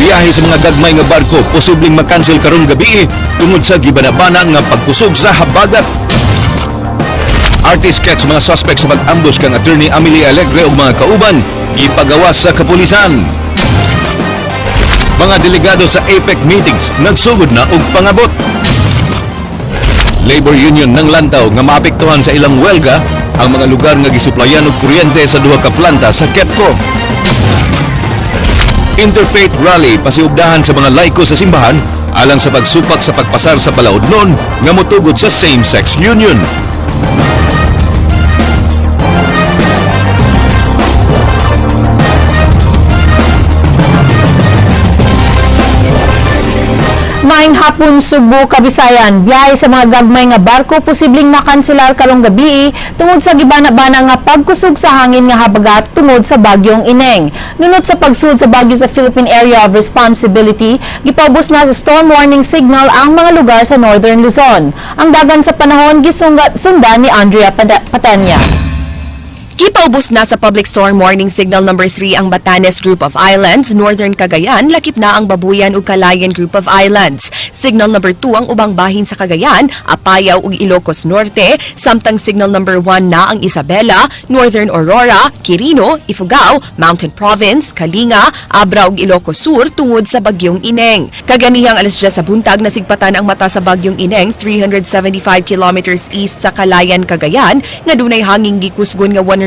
Biyahe sa mga gagmay nga barko posibleng makansel karong gabi tungod sa gibanabana nga pagkusog sa habagat. Artist sketch mga suspect sa pag-ambush kang Attorney Amelie Alegre ug mga kauban gipagawas sa kapulisan. Mga delegado sa APEC meetings nagsugod na og pangabot. Labor Union ng Lantaw nga maapektuhan sa ilang welga ang mga lugar nga gisuplayan og kuryente sa duha ka planta sa KEPCO. Interfaith rally pasiugdahan sa mga laiko sa simbahan alang sa pagsupak sa pagpasar sa palaudnon nga motugod sa same-sex union. Maayong hapon, Sugbo, Kabisayan. Biyahe sa mga gagmay nga barko posibleng makanselar karong gabi tungod sa gibana-bana nga pagkusog sa hangin nga habagat tungod sa bagyong Ineng. Nunot sa pagsud sa bagyo sa Philippine Area of Responsibility, gipaubos na sa storm warning signal ang mga lugar sa Northern Luzon. Ang dagan sa panahon gisundan ni Andrea Patenya. Gipaubos na sa public storm warning signal number 3 ang Batanes Group of Islands, Northern Cagayan, lakip na ang Babuyan ug Calayan Group of Islands. Signal number 2 ang ubang bahin sa Cagayan, Apayao ug Ilocos Norte, samtang signal number 1 na ang Isabela, Northern Aurora, Quirino, Ifugao, Mountain Province, Kalinga, Abra ug Ilocos Sur tungod sa bagyong Ineng. Kaganihang alas 10 sa buntag nasigpatan ang mata sa bagyong Ineng 375 kilometers east sa Calayan, Cagayan, nga dunay hanging gikusgon nga 180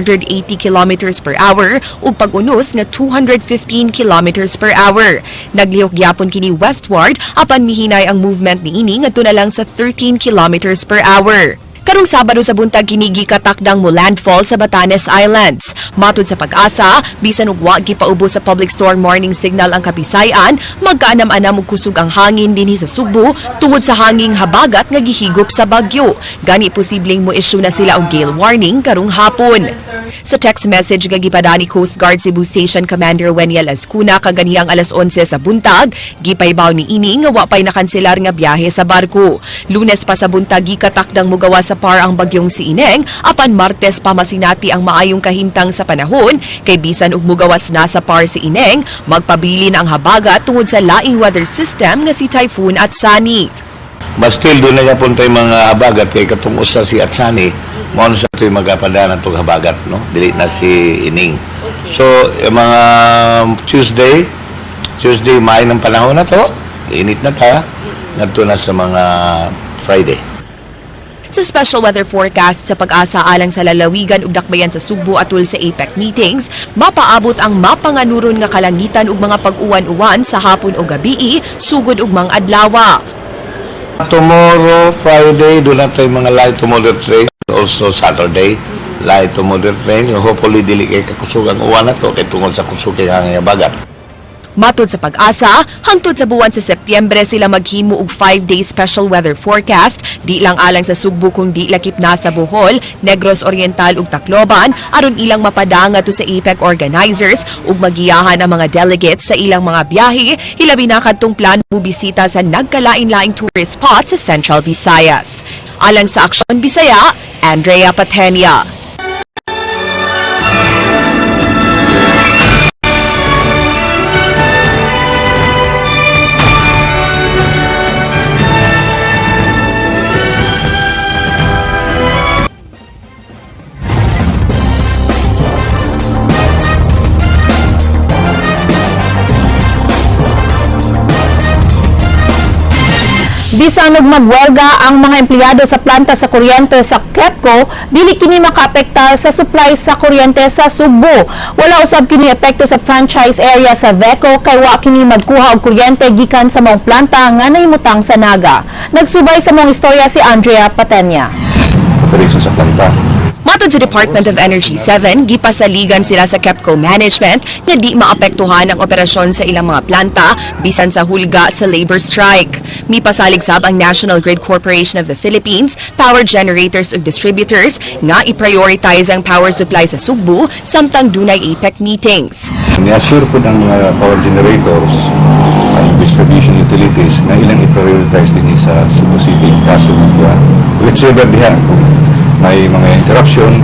kilometers per hour ug pag-unos nga 215 kilometers per hour. Naglihok gyapon kini westward apan mihinay ang movement niini ngadto na lang sa 13 kilometers per hour. Karong Sabado sa buntag kini gikatakdang mo landfall sa Batanes Islands. Matud sa Pag-asa, bisan og wa gipaubos sa public storm warning signal ang Kabisayan, magkaanam-anam og kusog ang hangin dinhi sa Sugbo tungod sa hanging habagat nga gihigop sa bagyo. Gani posibleng mo issue na sila og gale warning karong hapon. Sa text message nga gipada ni Coast Guard Cebu Station Commander Weniel Azcuna kaganihang alas 11 sa buntag, gipaybaw ni ini nga wa pay nakanselar nga biyahe sa barko. Lunes pa sa buntag gikatakdang mugawa sa PAR ang bagyong si Ineng, apan Martes pa masinati ang maayong kahimtang sa panahon kay bisan og mugawas na sa PAR si Ineng, magpabilin ang habagat tungod sa laing weather system nga si Typhoon Atsani. But still, doon na yapon tayo mga habagat kay katong usa si Atsani, mao na sa ito'y magapadana itong habagat, no? Dili na si Ining. So, yung mga Tuesday, may ng panahon na to, init na ta, ngadto na sa mga Friday. Sa special weather forecast sa Pag-asa alang sa lalawigan ug dakbayan sa Sugbo atul sa APEC meetings, mapaabot ang mapanganuron nga kalangitan ug mga pag-uwan-uwan sa hapon o gabii, sugod ug mga adlawa. Tomorrow, Friday, doon na tayo mga light to moderate rain. Also Saturday, light to moderate rain. Hopefully, dili kay kakusog ang uwan na to kay tungod sa kusog kay hangin habagat. Matod sa Pag-asa, hangtod sa buwan sa Setyembre sila maghimo og 5-day special weather forecast, di lang alang sa Sugbo kung di lakip na sa Bohol, Negros Oriental ug Tacloban aron ilang mapadanga to sa APEC organizers ug magiyahan ang mga delegates sa ilang mga biyahe, hilabi na kadtong plano mobisita sa nagkalain-laing tourist spots sa Central Visayas. Alang sa Aksyon Bisaya, Andrea Patenia. Bisan og magwelga ang mga empleyado sa planta sa kuryente sa KEPCO, dili kini makaapektar sa supply sa kuryente sa Sugbo. Wala usab kini epekto sa franchise area sa VECO kay wa kini magkuha og kuryente gikan sa maong planta nga nahimutang sa Naga. Nagsubay sa maong istorya si Andrea Patenya. Operation sa planta. Matod sa Department of Energy 7, gipasaligan sila sa KEPCO management nga di maapektuhan ang operasyon sa ilang mga planta bisan sa hulga sa labor strike. Mipasalig sab ang National Grid Corporation of the Philippines, power generators ug distributors nga i-prioritize ang power supply sa Sugbo samtang dunay APEC meetings. Ni-assure po ng mga power generators ang distribution utilities na ilang i-prioritize din sa Cebu City in kaso ng kuwan. Whichever diha kung may mga interruption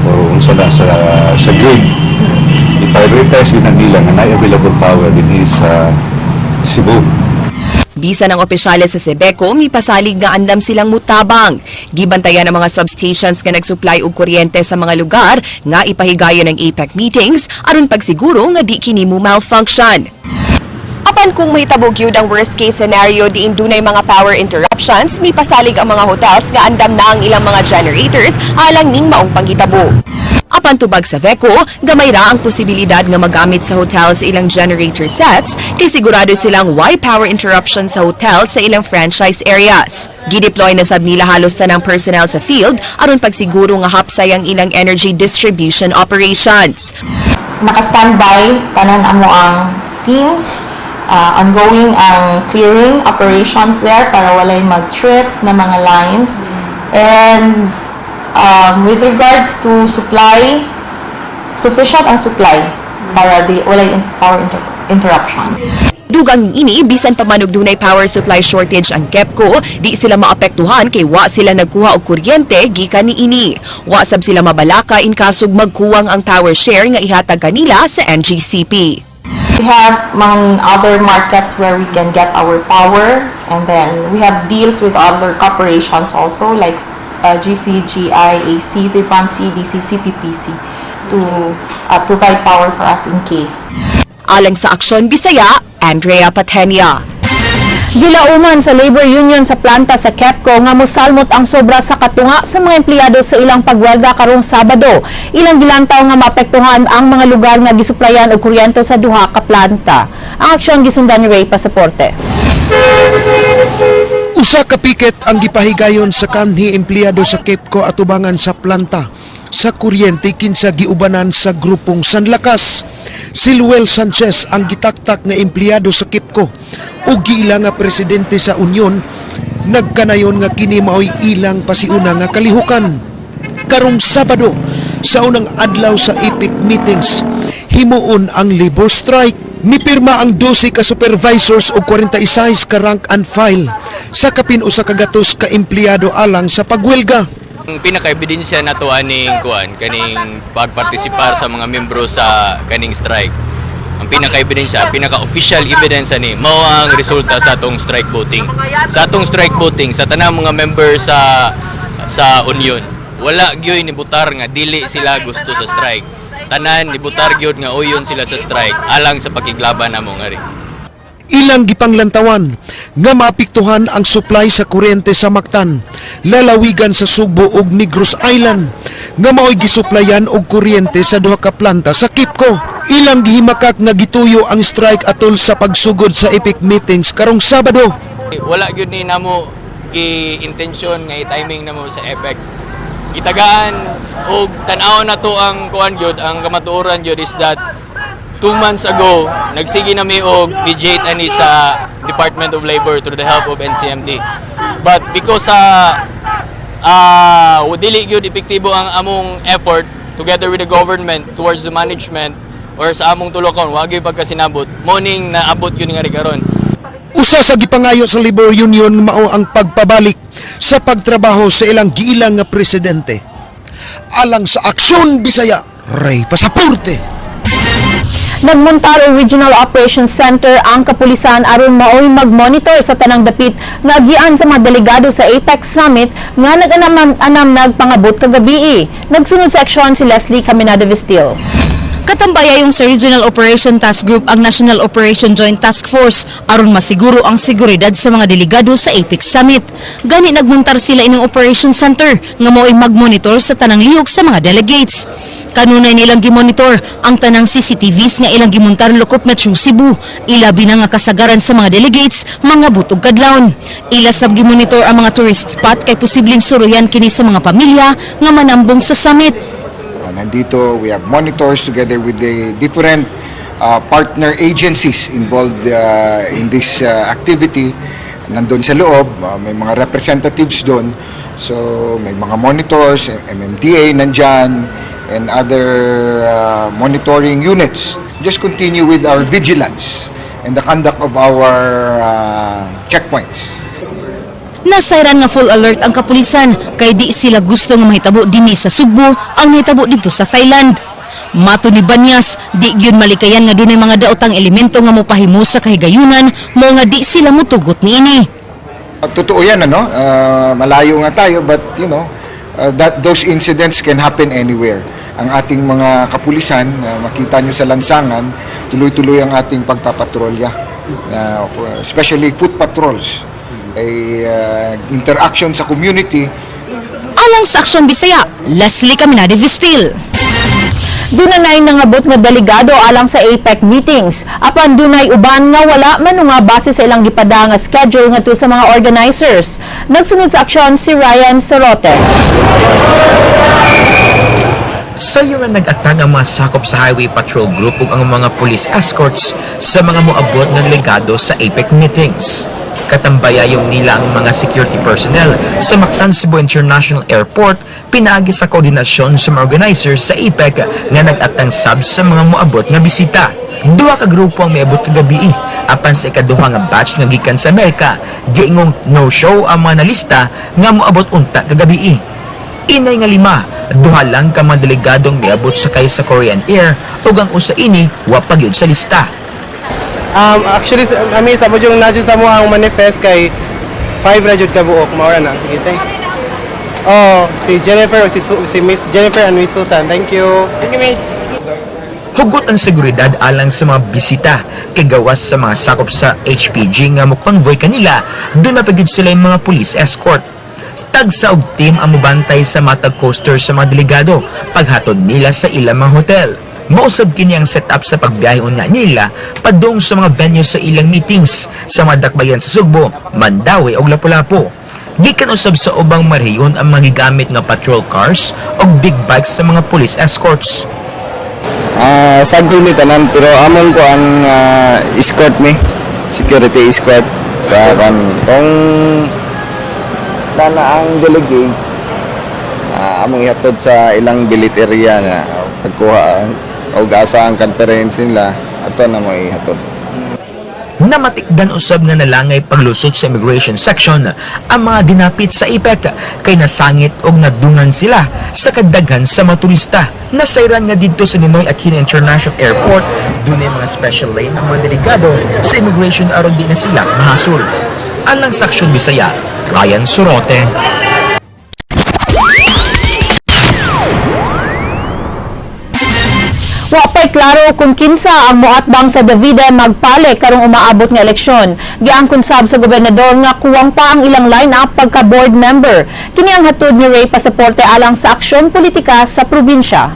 o unsa na sa grid, i-prioritize yun ang nila nga na available power din sa Cebu. Bisan ang opisyales sa Sebeco, mipasalig nga andam silang mutabang. Gibantayan ang mga substations nga nagsupply og kuryente sa mga lugar nga ipahigayon ng APEC meetings aron pagsiguro nga di kini mo malfunction. Apan kung mahitabo gyud ang worst case scenario diin dunay mga power interruptions, mipasalig ang mga hotels nga andam na ang ilang mga generators alang ning maong panghitabo. Apan tubag sa VECO, gamay ra ang posibilidad nga magamit sa hotels ilang generator sets kay sigurado silang way power interruption sa hotel sa ilang franchise areas. Gideploy na sab nila halos tanang personnel sa field aron pagsiguro nga hapsay ang ilang energy distribution operations. Naka-standby tanan amo ang teams, ongoing ang clearing operations there para walay mag-trip na mga lines. And with regards to supply, sufficient ang supply para di walay power interruption. Dugang ini, bisan pa man og dunay power supply shortage ang KEPCO, di sila maapektuhan kay wa sila nagkuha og kuryente gikan niini. Wa sab sila mabalaka in kasog magkuwang ang power share nga ihatag kanila sa NGCP. We have mga other markets where we can get our power, and then we have deals with other corporations also like GCGI, AC, Vivancy, DC, CPPC to provide power for us in case. Alang sa Aksyon Bisaya, Andrea Patenia. Gilauman sa labor union sa planta sa KEPCO nga mosalmot ang sobra sa katunga sa mga empleyado sa ilang pagwelga karong Sabado. Ilang gilantaw nga maapektuhan ang mga lugar nga gisuplayan og kuryente sa duha ka planta. Ang aksyon gisundan ni Ray Pasaporte. Usa ka piket ang gipahigayon sa kanhi empleyado sa KEPCO atubangan sa planta sa kuryente kinsa giubanan sa grupong Sanlakas. Si Luel Sanchez ang gitaktak nga empleyado sa KEPCO ug giila nga presidente sa union, nagkanayon nga kini maoy ilang pasiuna nga kalihukan. Karong Sabado, sa unang adlaw sa APEC meetings, himuon ang labor strike. Nipirma ang 12 ka supervisors o 46 ka rank and file sa kapin 100 ka empleyado alang sa pagwelga. Ang pinaka-ebidensya nato aning kuan kaning pagpartisipar sa mga membro sa kaning strike. Ang pinaka-ebidensya, pinaka-official evidence ani mao ang resulta sa atong strike voting. Sa atong strike voting sa tanang mga member sa union, wala gyoy nibutar nga dili sila gusto sa strike. Tanan nibutar gyud nga uyon sila sa strike alang sa pakiglaban namo ngari. Ilang gipanglantawan nga maapektuhan ang supply sa kuryente sa Mactan, lalawigan sa Sugbo ug Negros Island nga maoy gisuplayan og kuryente sa duha ka planta sa KEPCO. Ilang gihimakak nga gituyo ang strike atol sa pagsugod sa APEC meetings karong Sabado. Wala gyud ni namo gi-intention nga i-timing namo sa APEC. Gitagaan og tan-aw na to ang kuan gyud, ang kamatuoran gyud is that 2 months ago nagsige na mi og mediate ani sa Department of Labor through the help of NCMD. But because sa dili gyud epektibo ang among effort together with the government towards the management or sa among tulokon, wa gyud pagkasinabot, mao ning naabot gyud nga karon. Usa sa gipangayo sa labor union mao ang pagpabalik sa pagtrabaho sa ilang giilang nga presidente. Alang sa Aksyon Bisaya, Ray Pasaporte. Nagmontar og Regional Operations Center ang kapulisan aron maoy mag-monitor sa tanang dapit nga agian sa mga delegado sa APEC Summit nga nag-anam nagpangabot kagabii. Nagsunod sa aksyon si Leslie Caminada Vestil. Katambay yung sa Regional Operation Task Group ang National Operation Joint Task Force aron masiguro ang seguridad sa mga delegado sa APEC Summit. Gani nagmuntar sila ining operation center nga mao'y magmonitor sa tanang lihok sa mga delegates. Kanunay nilang gimonitor ang tanang CCTVs nga ilang gimuntar lokop Metro Cebu. Ilabi na nga kasagaran sa mga delegates mga butog kadlawon. Ila sab gimonitor ang mga tourist spot kay posibleng suruyan kini sa mga pamilya nga manambong sa summit. Nandito, we have monitors together with the different partner agencies involved in this activity. Nandun sa loob, may mga representatives doon. So, may mga monitors, MMDA nandyan, and other monitoring units. Just continue with our vigilance and the conduct of our checkpoints. Nasayran nga full alert ang kapulisan kay di sila gusto nga mahitabo dinhi sa Sugbo ang nahitabo didto sa Thailand. Mato ni Banyas, di gyud malikayan nga dunay mga daotang elemento nga mopahimo sa kahigayunan mao nga di sila mutugot niini. Totoo yan, ano? Malayo nga tayo, but that those incidents can happen anywhere. Ang ating mga kapulisan, makita nyo sa lansangan, tuloy-tuloy ang ating pagpapatrolya. Especially foot patrols. Ay interaction sa community. Alang sa Aksyon Bisaya, Leslie Caminade Vistil. Dunay nangabot nga delegado alang sa APEC meetings. Apan dunay uban nga wala man nga base sa ilang gipada nga schedule ngadto sa mga organizers. Nagsunod sa aksyon si Ryan Sorote. Sayo nga nag-atang ang mga sakop sa Highway Patrol Group ug ang mga police escorts sa mga moabot nga delegado sa APEC meetings. Katambayayong nila ang mga security personnel sa Mactan Cebu International Airport pinaagi sa koordinasyon sa mga organizers sa APEC nga nag-atang sab sa mga moabot nga bisita. Duha ka grupo ang miabot kagabi, apan sa ikaduha nga batch nga gikan sa Amerika, giingong no-show ang mga nalista nga moabot unta kagabi. Inay nga lima, duha lang ka mga delegadong miabot sakay sa Korean Air ug ang usa ini wa pa gyud sa lista. Actually, ami sa mo yung na sa mo ang manifest kay 5 ra jud ka buok mao ra na. Sige, thank. Oh, si Jennifer o si Miss Jennifer and Miss Susan. Thank you. Thank you, Miss. Hugot ang seguridad alang sa mga bisita kay gawas sa mga sakop sa HPG nga mo convoy kanila, duna pa gyud sila yung mga police escort. Tagsa og team ang mobantay sa matag coaster sa mga delegado paghatod nila sa ilang mga hotel. Mausab kini ang setup sa pagbiyahe unya nila padung sa mga venues sa ilang meetings sa mga dakbayan sa Sugbo, Mandaue ug Lapu-Lapu. Gikan usab sa ubang marehiyon ang mga gigamit nga patrol cars ug big bikes sa mga police escorts. Sagol mi tanan pero amon ko ang escort mi, security escort sa kan kung tana ang delegates, among ihatod sa ilang billet area na pagkuha og asa ang conference nila ato na mo ihatod. Namatikdan usab nga nalangay paglusot sa immigration section ang mga dinapit sa APEC kay nasangit og nadungan sila sa kadaghan sa mga turista. Nasayran nga didto sa Ninoy Aquino International Airport, dunay mga special lane ang mga delegado sa immigration aron di na sila mahasol. Alang sa Aksyon Bisaya, Ryan Sorote. Wa pa'y klaro kung kinsa ang moatbang sa Davide Magpali karong umaabot nga eleksyon. Giangkon sab sa gobernador nga kuwang pa ang ilang line-up pagka board member. Kini ang hatod ni Ray Pasaporte alang sa Aksyon Politika sa probinsya.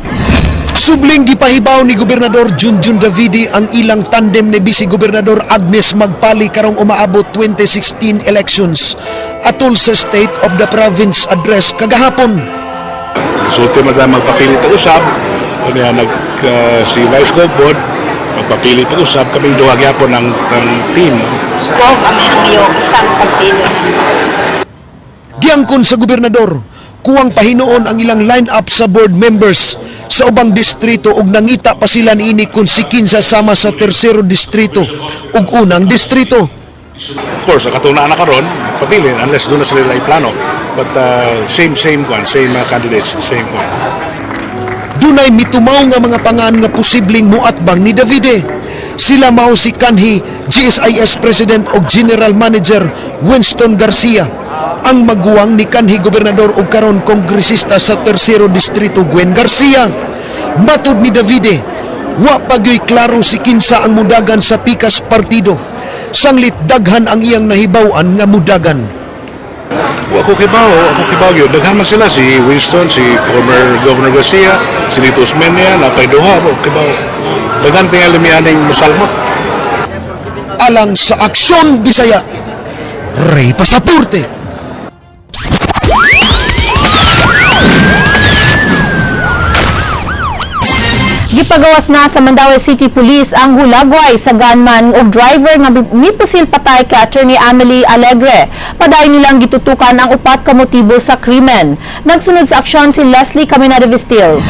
Subling gipahibaw ni Gobernador Junjun Davide ang ilang tandem ni Vice Gobernador Agnes Magpali karong umaabot 2016 elections atol sa State of the Province Address kagahapon. Sulti man tayo magpapilit ang usab. Kanya nag si Vice Gov Board magpapili pag usab kaming duha gyapon ang team. Gov, ang hangyo, basta ang partido. Giangkon sa gobernador, kuwang pahinuon ang ilang line-up sa board members sa ubang distrito ug nangita pa sila niini kung si kinsa sama sa tersero distrito ug unang distrito. Of course, ang katong naa na karon pabilin unless duna sila laing plano. But same same kwan, same candidates, same kwan. Dunay mitumaw nga mga pangan nga posibleng muatbang ni Davide. Sila mao si kanhi GSIS President ug General Manager Winston Garcia, ang maguwang ni kanhi gobernador ug karon kongresista sa tersero distrito Gwen Garcia. Matud ni Davide, wa pa gyoy klaro si kinsa ang mudagan sa pikas partido. Sanglit daghan ang iyang nahibaw-an nga mudagan. Wa ko kibaw, wa ko kibaw gyud. Daghan man sila, si Winston, si former Governor Garcia, si Lito Osmeña, napay duha, wa ko kibaw. Daghan tingali mianing musalmot. Alang sa Aksyon Bisaya, Ray Pasaporte. Gipagawas na sa Mandaue City Police ang hulagway sa gunman o driver nga mipusil patay kay Attorney Amelie Alegre. Padayon nilang gitutukan ang upat ka motibo sa krimen. Nagsunod sa aksyon si Leslie Caminada Vistil.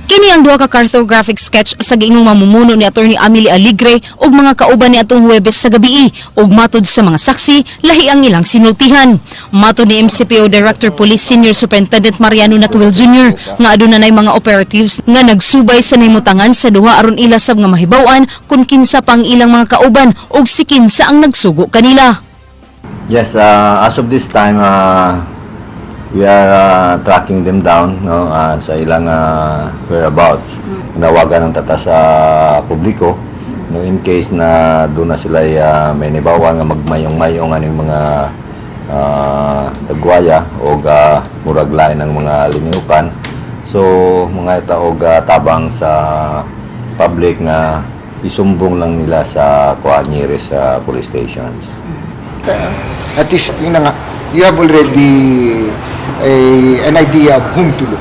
Kini ang duha ka cartographic sketch sa giingong mamumuno ni Attorney Amelie Aligre ug mga kauban ni atong Huwebes sa gabii ug matod sa mga saksi, lahi ang ilang sinultihan. Matod ni MCPO Director Police Senior Superintendent Mariano Natuel Jr. nga aduna nay mga operatives nga nagsubay sa nahimutangan sa duha aron ila sab nga mahibaw-an kung kinsa pang ilang mga kauban ug si kinsa ang nagsugo kanila. Yes, as of this time, we are tracking them down, no, sa ilang whereabouts. Nawagan ng tata sa publiko, no, in case na doon na sila may nibawa nga magmayong-mayong aning mga dagwaya o murag lain ng mga liniukan. So, mga og tabang sa public nga isumbong lang nila sa kuan, nearest sa police stations. At least, yun na nga, you have already an idea of whom to look.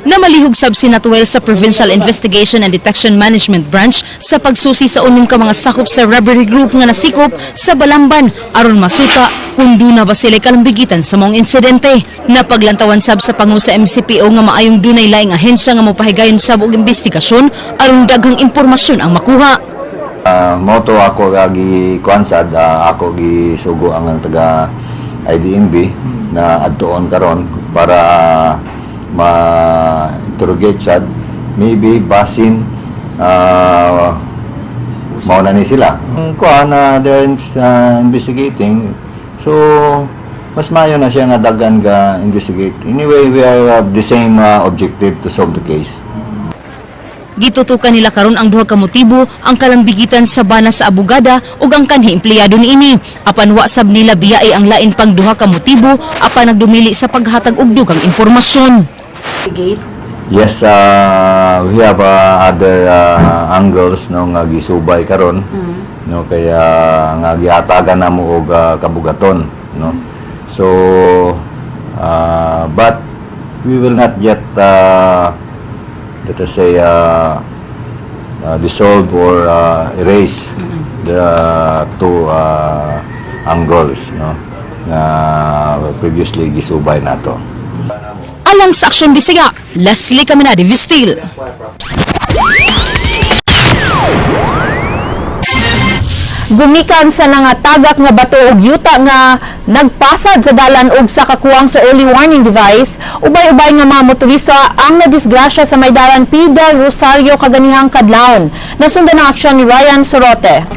Namalihog sab si Natuel sa Provincial Investigation and Detection Management Branch sa pagsusi sa unom ka mga sakop sa robbery group nga nasikop sa Balamban aron masuta kung duna ba sila kalambigitan sa maong insidente. Napaglantawan sab sa pangu sa MCPO nga maayong dunay laing ahensya nga mopahigayon sab og investigasyon aron daghang impormasyon ang makuha. Mao to ako gi kuan sad, ako gisugo ang taga IDMB na adtuon karon para ma-interrogate sad, maybe basin mao na ni sila. Ang kuan na they're investigating, so mas maayo na siya nga dagan ga investigate. Anyway, we are the same objective to solve the case. Gitutukan nila karon ang duha ka motibo, ang kalambigitan sa bana sa abogada ug ang kanhi empleyado niini. Apan wa sab nila biyae ang lain pang duha ka motibo apan nagdumili sa paghatag og dugang impormasyon. Yes, we have other angles, no, nga gisubay karon, no, kaya nga gihatagan namo og kabugaton, no. So but we will not yet let us say dissolve or erase the two angles, no, nga previously gisubay nato. Alang sa Aksyon Bisaya, Leslie Caminade Vistil. Gumikan sa nangatagak nga bato og yuta nga nagpasad sa dalan og sa kakuwang sa early warning device, ubay-ubay nga mga motorista ang nadisgrasya sa may dalan P. Del Rosario kaganihang kadlawon. Nasundan ang aksyon ni Ryan Sorote.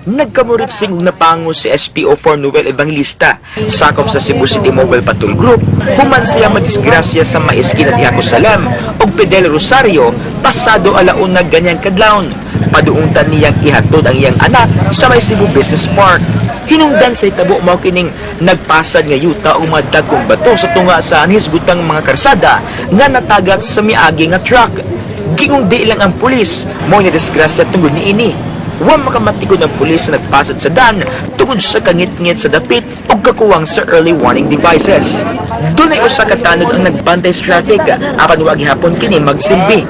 Nagkamurit singog na pango si SPO4 Noel Evangelista, sakop sa Cebu City Mobile Patrol Group, human siya madisgrasya sa maiskina ti Salam ug Fidel Rosario pasado alauna ganyang kadlawon. Paduungtan niyang ihatod ang iyang anak sa may Cebu Business Park. Hinungdan sa itabo mao kining nagpasad nga yuta o mga dagkong bato sa tunga sa hisgutang mga karsada nga natagak sa miagi nga truck. Gingong di lang ang pulis mao nga disgrasya tungod niini. Wa makamatikod ang pulis na nagpasad sa dan tungod sa kangit-ngit sa dapit ug kakuwang sa early warning devices. Dunay usa ka tanod ang nagbantay sa traffic apan wa gihapon kini magsilbi.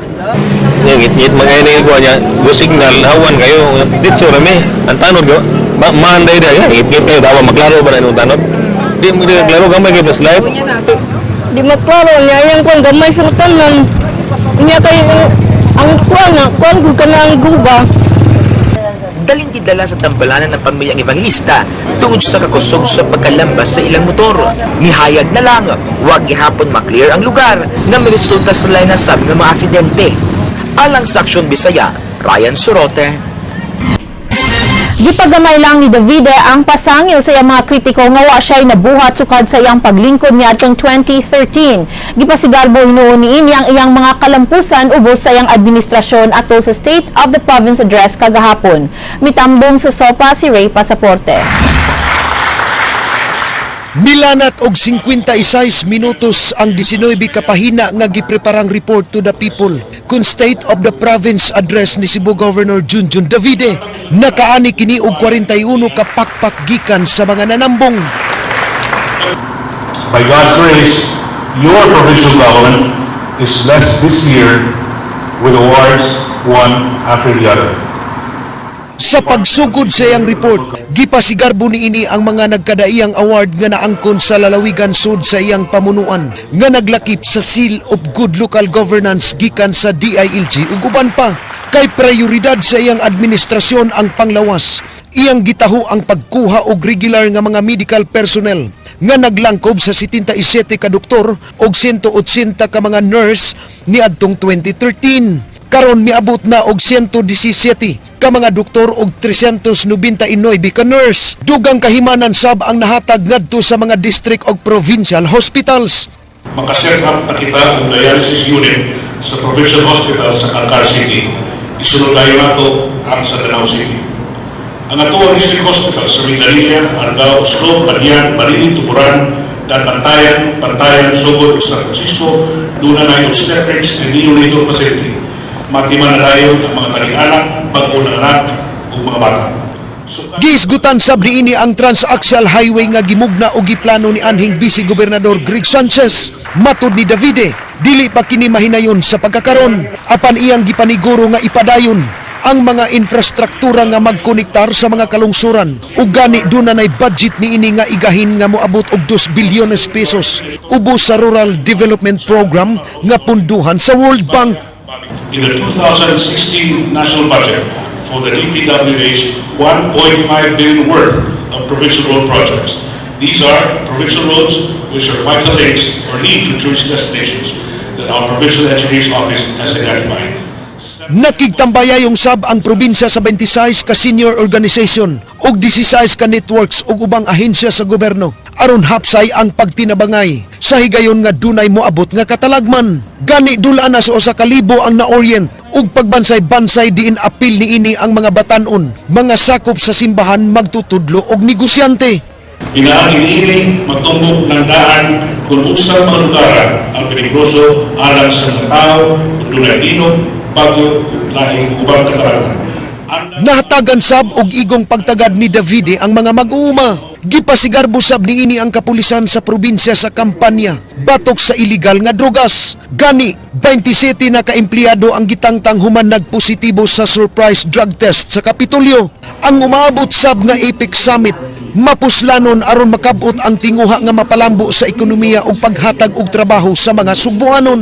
Ngit-ngit mga ini ko niya, go signal hawan kayo ditso rami. Ang tanod go, maanday da ngit-ngit kayo dawa maklaro ba na imong tanod? Di mo di klaro, gamay kay flashlight. Di maklaro niya yang kuan, gamay sa tanan. Niya kay ang kuan na kuan gud kana ang guba. Daling gidala sa tambalanan ng pamilyang Evangelista tungod sa kakusog sa pagkalambas sa ilang motor. Mihayag na lang, wag gihapon maklear ang lugar nga miresulta sa lain na sab nga mga aksidente. Alang sa Aksyon Bisaya, Ryan Sorote. Gipagamay lang ni Davide ang pasangil sa iyang mga kritiko nga wa siya'y nabuhat sukad sa iyang paglingkod niadtong 2013. Gipasigarbo hinuon niini ang iyang mga kalampusan ubos sa iyang administrasyon ato sa State of the Province Address kagahapon. Mitambong sa sopa si Ray Pasaporte. Milanat og 56 minutos ang 19 ka pahina nga gipreparang report to the people kun State of the Province Address ni Cebu Governor Junjun Davide. Nakaani kini og 41 ka pakpak gikan sa mga nanambong. By God's grace, your provincial government is blessed this year with awards one after the other. Sa pagsugod sa iyang report, gipasigarbo niini ang mga nagkadaiyang award nga naangkon sa lalawigan sud sa iyang pamunuan nga naglakip sa Seal of Good Local Governance gikan sa DILG ug uban pa. Kay prioridad sa iyang administrasyon ang panglawas. Iyang gitaho ang pagkuha og regular nga mga medical personnel nga naglangkob sa 77 ka doktor og 180 ka mga nurse niadtong 2013. Karon miabot na og 117 ka mga doktor og 399 ka nurse. Dugang kahimanan sab ang nahatag ngadto sa mga district og provincial hospitals. Makaset up na kita ang dialysis unit sa Provincial Hospital sa Carcar City. Isunod tayo nato ang sa Danao City. Ang atoang District Hospital sa Minglanilla, Argao, Oslob, Badian, Barili, Tuburan, Daanbantayan, Bantayan, Sogod, ug San Francisco, duna na obstetrics and neonatal facility. Matiman na tayo ang mga talianak, bag-o ng anak, ug mga bata. Giisgutan sab niini ang Transaxial Highway nga gimugna og giplano ni anhing Vice Gobernador Greg Sanchez. Matud ni Davide, dili pa kini mahinayon sa pagkakaron apan iyang gipaniguro nga ipadayon ang mga infrastruktura nga magkonektar sa mga kalungsuran ug gani duna nay budget niini nga igahin nga moabot og 2 bilyones pesos ubos sa Rural Development Program nga punduhan sa World Bank. In the 2016 national budget for the DPWH, 1.5 billion worth of provincial road projects. These are provincial roads which are vital links or lead to tourist destinations that our Provincial Engineers Office has identified. Nakigtambayayong sab ang probinsya sa 26 ka senior organization ug 16 ka networks ug ubang ahensya sa gobyerno aron hapsay ang pagtinabangay sa higayon nga dunay moabot nga katalagman. Gani dula na sa 1,000 ang na-orient ug pagbansay-bansay diin apil niini ang mga batanon, mga sakop sa simbahan, magtutudlo og negosyante. Pinaagi niini matumbok ng daan kung unsang mga lugar ang peligroso alang sa mga tao kung dunay linog, bagyo, ug lahing ubang katarungan. Nahatagan sab og igong pagtagad ni Davide ang mga mag-uuma. Gipasigarbo sab niini ang kapulisan sa probinsya sa kampanya batok sa iligal nga drogas. Gani 27 na kaempleyado ang gitangtang human nagpositibo sa surprise drug test sa Kapitolyo. Ang umaabot sab nga APEC Summit mapuslanon aron makabot ang tinguha nga mapalambo sa ekonomiya ug paghatag og trabaho sa mga Sugbuanon.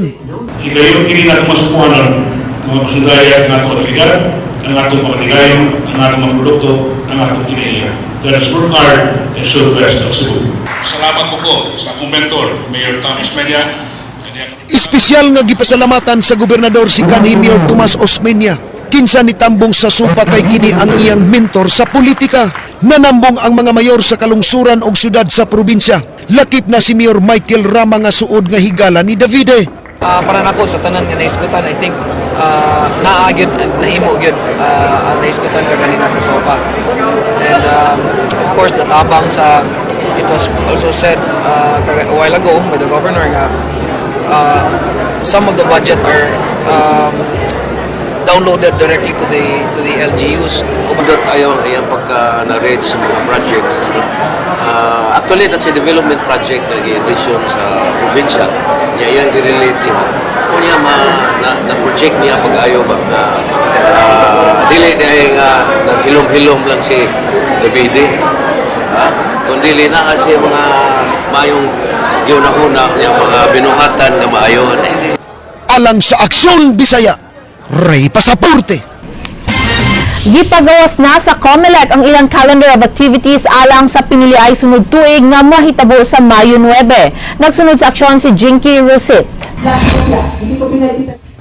Higayon kini nato masubuhanon mga pasundaya ang atong aktibidad, ang atong pamatigayon, ang atong mga produkto, ang atong kinaiya. Let us work hard and show the best of Cebu. Salamat ko po sa akong mentor, Mayor Tom Osmeña. Espesyal nga gipasalamatan sa gobernador si kanhi Mayor Tomas Osmeña kinsa nitambong sa SOPA kay kini ang iyang mentor sa politika. Nanambong ang mga mayor sa kalungsuran og syudad sa probinsya. Lakip na si Mayor Michael Rama nga suod nga higala ni Davide. Para nako sa tanan nga nahisgutan, I think naa gyud nahimo gyud ang nahisgutan kaganina sa SOPA. And of course, the tabang sa, it was also said a while ago by the governor nga some of the budget are downloaded directly to the LGUs. Ubadot ayaw ang iyang pagka na-reach sa mga projects. Actually, that's a development project na gi-envision sa probinsya. Niya iyang gi-relate niya. Unya ma na, na project niya pag-ayo ba na dili di nga naghilom-hilom lang si Davide. Ha? Kung dili na kasi mga maayong giunahuna niya, mga binuhatan nga maayo. Alang sa Aksyon Bisaya, Ray Pasaporte. Gipagawas na sa COMELEC ang ilang calendar of activities alang sa piniliay sunod tuig nga mahitabo sa Mayo 9. Nagsunod sa aksyon si Jinky Rosit.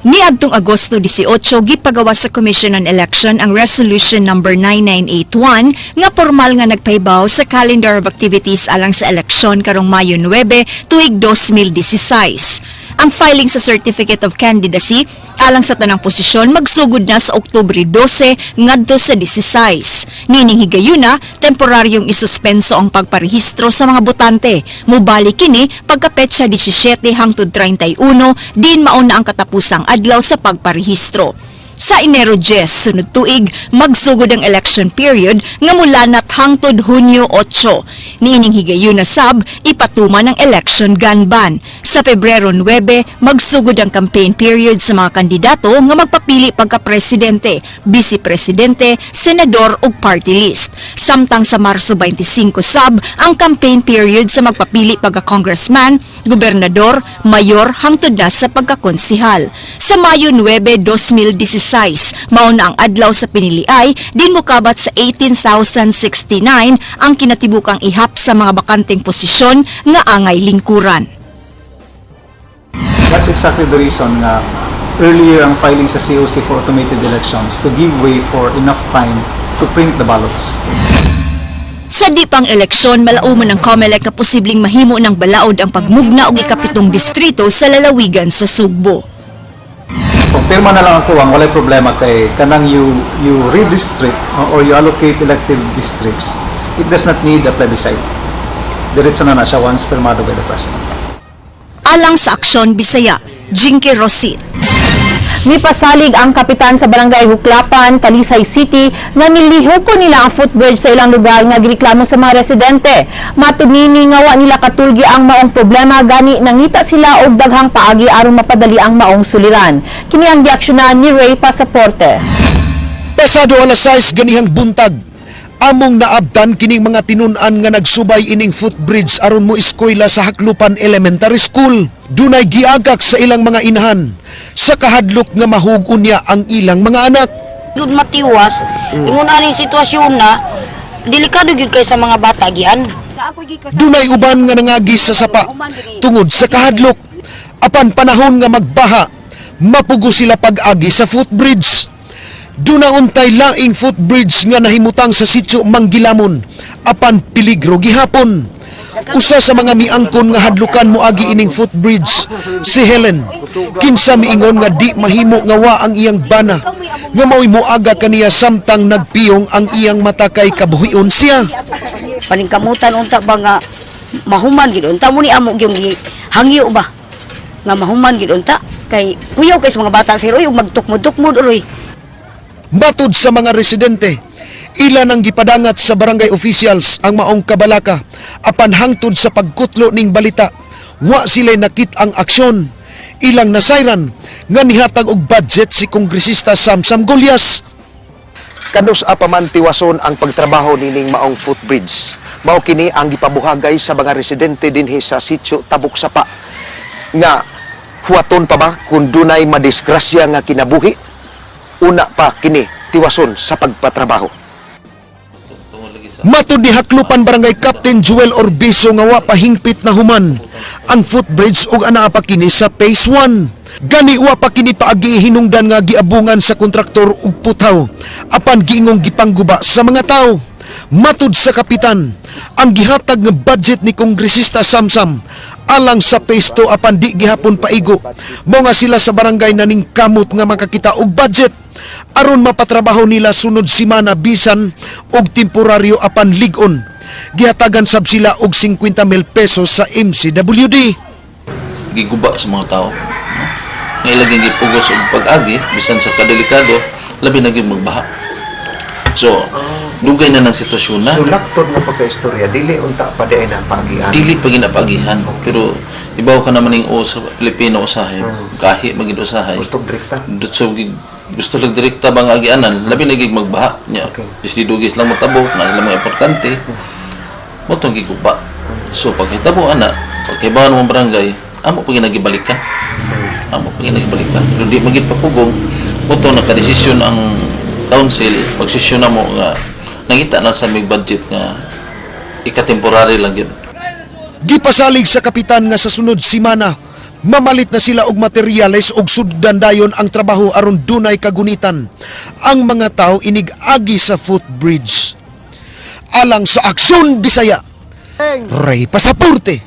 Niadtong Agosto 18, gipagawas sa Commission on Election ang Resolution number 9981 nga formal nga nagpahibaw sa calendar of activities alang sa eleksyon karong Mayo 9 tuig 2016. Ang filing sa Certificate of Candidacy alang sa tanang posisyon magsugod na sa Oktubre 12 ngadto sa 16. Nining higayuna, temporaryong isuspenso ang pagparehistro sa mga botante. Mubalik kini pagka petsa 17 hangtod 31, din mao na ang katapusang adlaw sa pagparehistro. Sa Enero 10 sunod tuig magsugod ang election period nga mulanat hangtod Hunyo 8. Niining higayon na sab ipatuman ang election gun ban. Sa Pebrero 9 magsugod ang campaign period sa mga kandidato nga magpapili pagka-presidente, vice-presidente, senador ug party list. Samtang sa Marso 25 sab ang campaign period sa magpapili pagka-congressman, gobernador, mayor hangtod na sa pagkakonsihal. Sa Mayo 9, 2016, mao na ang adlaw sa piniliay din mokabat sa 18,069 ang kinatibukang ihap sa mga bakanteng posisyon nga angay lingkuran. That's exactly the reason nga earlier ang filing sa COC for automated elections to give way for enough time to print the ballots. Sa di pang eleksyon, malauman ng COMELEC na posibleng mahimo ng balaod ang pagmugna og ikapitong distrito sa lalawigan sa Sugbo. Kung pirma na lang ang kuwang, walay problema kay kanang you redistrict or you allocate elective districts, it does not need a plebiscite. Diretso na na siya once pirmado by the President. Alang sa Aksyon Bisaya, Jinky Rosit. Mipasalig ang kapitan sa Barangay Huklapan, Talisay City nga nilihoko nila ang footbridge sa ilang lugar nga gireklamo sa mga residente. Matud nini nga wa nila katulgi ang maong problema, gani nangita sila og daghang paagi aron mapadali ang maong suliran. Kini ang giaksyonan ni Ray Pasaporte. Pasado alas 6 ganihang buntag, among naabtan kining mga tinun-an nga nagsubay ining footbridge aron mo eskwela sa Haklupan Elementary School. Dunay giagak sa ilang mga inahan sa kahadlok nga mahug-on niya ang ilang mga anak. Gud matiwas, ingon aning sitwasyon na delikado gyud kay sa mga bata gian. Dunay uban nga nangagi sa sapa tungod sa kahadlok. Apan panahon nga magbaha, mapugo sila pag-agi sa footbridge. Duna untay laing footbridge nga nahimutang sa sitio Manggilamon, apan peligro gihapon. Usa sa mga miangkon nga hadlukan moagi ining footbridge, si Helen. Kinsa miingon nga di mahimo nga wa ang iyang bana, nga mao'y moaga kaniya samtang nagpiyong ang iyang mata kay kabuhion siya. Paningkamutan unta ba nga mahuman gid unta mo ni amo gyung hangyo ba nga mahuman gid unta kay kuyaw kay sa mga bata sir oy ug magtukmod-tukmod uloy. Matud sa mga residente, ilan ang gipadangat sa barangay officials ang maong kabalaka apan hangtod sa pagkutlo ning balita, wa sila nakit ang aksyon. Ilang nasayran nga nihatag og budget si Kongresista Samsam Gullas. Kanus pa man tiwason ang pagtrabaho nining maong footbridge. Mao kini ang gipabuhagay sa mga residente dinhi sa sitio Tabok Sapa nga huwaton pa ba kung dunay madisgrasya nga kinabuhi, una pa kini tiwason sa pagpatrabaho. Matud ni Haklupan Barangay Captain Joel Orbiso nga wa pa hingpit na human ang footbridge ug anaa pa kini sa phase 1. Gani wa pa kini paagi hinungdan nga giabungan sa kontraktor ug putaw apan giingong gipangguba sa mga tawo. Matud sa kapitan, ang gihatag nga budget ni Kongresista Samsam alang sa phase 2 apan di gihapon paigo. Mao nga sila sa barangay naning kamot nga makakita og budget aron mapatrabaho nila sunod simana bisan og temporaryo apan lig-on. Gihatagan sab sila og 50 mil pesos sa MCWD. Giguba sa mga tao. No? Nga ilang gipugos og pag-agi bisan sa kadelikado, labi na gyud magbaha. So, dugay na ng sitwasyon na. So laktod nga pagka-istorya, dili unta pa diay na paagihan. Dili pa ginapagihan, pero ibaw ka naman ning o sa Pilipino usahay, kahi magid usahay. Gusto direkta. So gusto lang direkta bang agianan, labi na gig magbaha nya. Okay. Dugis lang motabok na sila mga importante. Mo tong giguba. So pagkahitabo ana, pagkahibawan mo barangay, amo pa ginagibalikan. Amo pa ginagibalikan. Pero di magid papugong, mo to nakadesisyon ang council, pagsesyon na mo nga nangita na sa may budget nga ika-temporary lang yun. Gipasalig sa kapitan nga sa sunod simana, mamalit na sila og materyales og suddan dayon ang trabaho aron dunay kagunitan ang mga tao inig agi sa footbridge. Alang sa Aksyon Bisaya, Ray Pasaporte.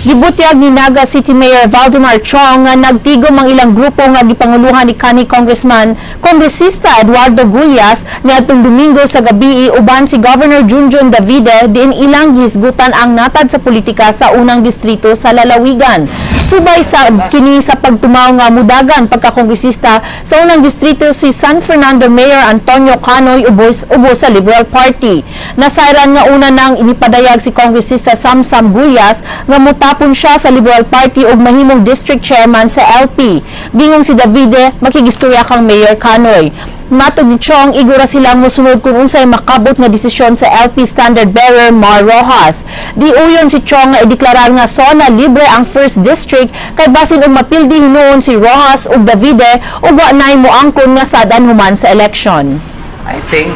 Gibutyag ni Naga City Mayor Valdemar Chong nga nagtigom ang ilang grupo nga gipanguluhan ni kanhi Congressman Kongresista Eduardo Gullas niadtong Domingo sa gabi uban si Governor Junjun Davide diin ilang gihisgutan ang natad sa politika sa unang distrito sa lalawigan. Subay sa kini sa pagtumaw nga mudagan pagkakongresista sa unang distrito si San Fernando Mayor Antonio Canoy ubos, ubos sa Liberal Party. Nasayran nga una nang inipadayag si Kongresista Samsam Gullas nga mutapon siya sa Liberal Party ug mahimong district chairman sa LP. Gingong si Davide makigistorya kang Mayor Canoy. Matod ni Chong, igura silang mosunod kung unsay makabot nga desisyon sa LP Standard Bearer Mar Rojas. Di uyon si Chong nga ideklarar nga zona libre ang first district kay basin og mapildi hinuon si Rojas ug Davide ug wa nay moangkon nga sad-an human sa election. I think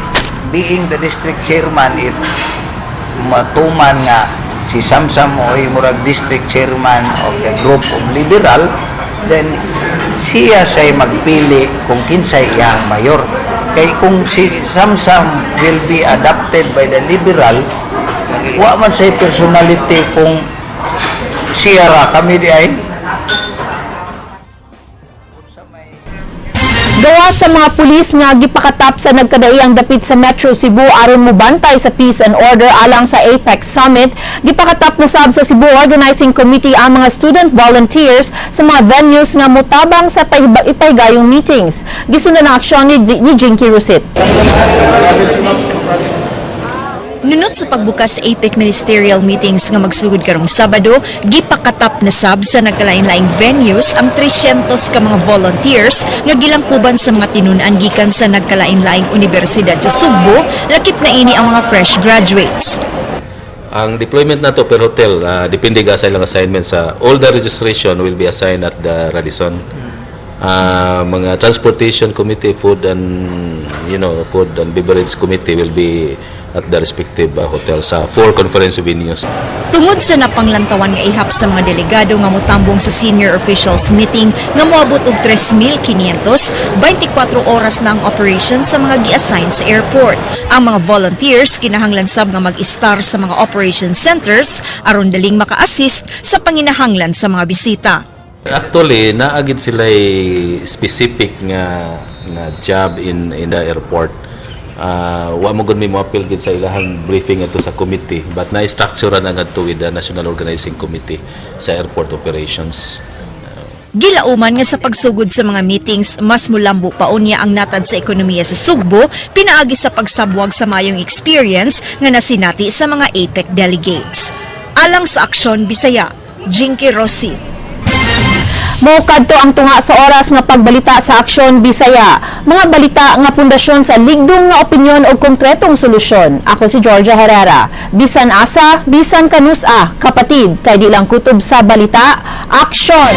being the district chairman, if matuman nga si Samsam oy murag district chairman of the group of liberal, then siya say magpili kung kinsay iyang mayor, kay kung si Samsam will be adopted by the liberal, wa man say personality kung siya ra kami di ay. Gawa sa mga pulis nga gipakatap sa nagkadaiyang dapit sa Metro Cebu aron mobantay sa peace and order alang sa APEC Summit, gipakatap na sab sa Cebu Organizing Committee ang mga student volunteers sa mga venues nga motabang sa ipahigayong meetings. Gisundan ang aksyon ni Jinky Rusit. Nunot sa pagbukas sa APEC ministerial meetings nga magsugod karong Sabado, gipakatap na sab sa nagkalain-laing venues ang 300 ka mga volunteers nga gilangkuban sa mga tinun-an gikan sa nagkalain-laing universidad sa Sugbo, lakip na ini ang mga fresh graduates. Ang deployment nato per hotel, depende ga sa ilang assignment sa all the registration will be assigned at the Radisson. Mga transportation committee, food and beverage committee will be at the respective hotel sa four conference venues. Tungod sa napanglantawan nga ihap sa mga delegado nga motambong sa senior officials meeting nga moabot og 3,500, 24 oras na ang operation sa mga gi-assign sa airport. Ang mga volunteers kinahanglan sab nga mag-istar sa mga operation centers aron daling maka-assist sa panginahanglan sa mga bisita. Actually, naa gyud sila specific nga job in the airport. Wa mo gud mi moapil gid sa ilahang briefing ato sa committee, but na-structure na ngadto with the National Organizing Committee sa airport operations. Gilauman nga sa pagsugod sa mga meetings, mas mulambo pa unya ang natad sa ekonomiya sa Sugbo, pinaagi sa pagsabwag sa mayong experience nga nasinati sa mga APEC delegates. Alang sa Aksyon Bisaya, Jinky Rossi. Mo kadto ang tunga sa oras nga pagbalita sa Aksyon Bisaya. Mga balita nga pundasyon sa ligdong nga opinyon o konkretong solusyon. Ako si Georgia Herrera. Bisan asa, bisan kanusa, kapatid, kay di lang kutob sa balita, aksyon!